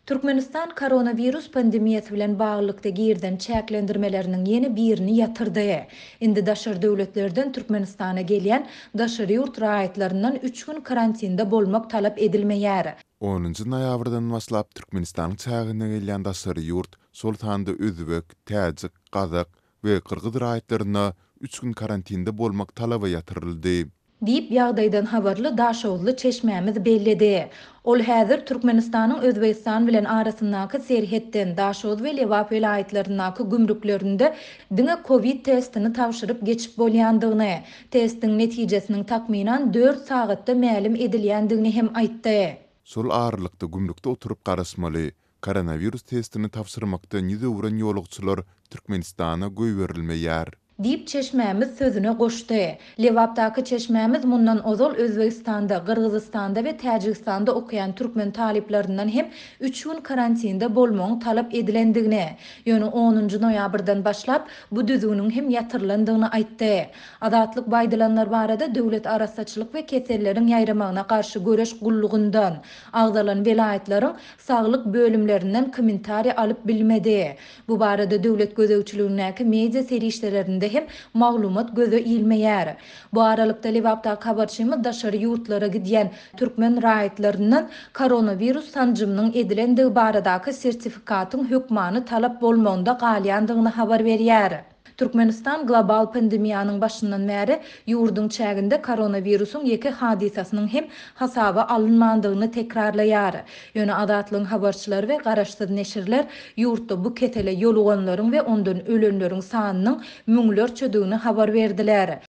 Türkmenistan koronawirus pandemiýasy bilen baglylykda girizen çäklendirmeleriniň ýene birini ýatyrdy. Indi daşary döwletlerden Türkmenistana gelýän daşary ýurt raýatlaryndan üç gün karantinde bolmak talap edilmeýär. Onunjy noýabrdan başlap Türkmenistanyň çägine gelýän daşary ýurt, şol sanda özbek, täjik, gazak we gyrgyz raýatlaryna üç gün karantinde bolmak talaby ýatyryldy. Diýip, ýagdaýdan habarly daşoguzly çeşmämiz belledi. Ol häzir Türkmenistanyň Özbegistan bilen arasyndaky serhetden, Daşoguz we Lebap welaýatlaryndaky gümrüklerinde diňe kowid testini tabşyryp geçip bolýandygyny, testiň netijesiniň takmynan dört sagatda mälim edilýändigini hem aýtdy. Şol aralykda gümrükde oturyp garaşmaly. Koronawirus testini tabşyrmakdan ýüz öwren ýolagçylar Türkmenistana goýberilmeýär. Diýip, çeşmämiz sözüne goşdy. Lebapdaky çeşmämiz mundan ozal Özbegistanda, Gyrgyzystanda we Täjigistanda okaýan türkmen talyplaryndan hem üç gün karantinde bolmagyň talap edilendigini, ýöne onunjy noýabrdan başlap bu düzgüniň hem ýatyrylandygyny aýtdy. Azatlyk bu aýdylanlar barada Döwlet arassaçylyk we keselleriň ýaýramagyna garşy göreş gullugyndan, agzalan welaýatlaryň saglyk bölümlerinden kommentariý alyp bilmedi. Bu barada döwlet gözegçiligindäki media serişdelerinde hem maglumat göze ilmeýär. Bu aralykda, Lebapdaky habarçymyz daşary ýurtlara gidýän türkmen raýatlaryndan koronawirus sanjymynyň edilendigi baradaky sertifikatyň hökmany talap bolmagynda galýandygyny habar berýär. Türkmenistan global pandemiýanyň başyndan bäri ýurduň çäginde koronawirusyň ýeke hadysasynyň hem hasaba alynmandygyny tekrarlaýar. Ýöne Azatlygyň habarçylary we garaşsyz neşirler ýurtda bu kesele ýoluganlaryň we ondan ölenleriň sanynyň müňlerçedigini habar berdiler.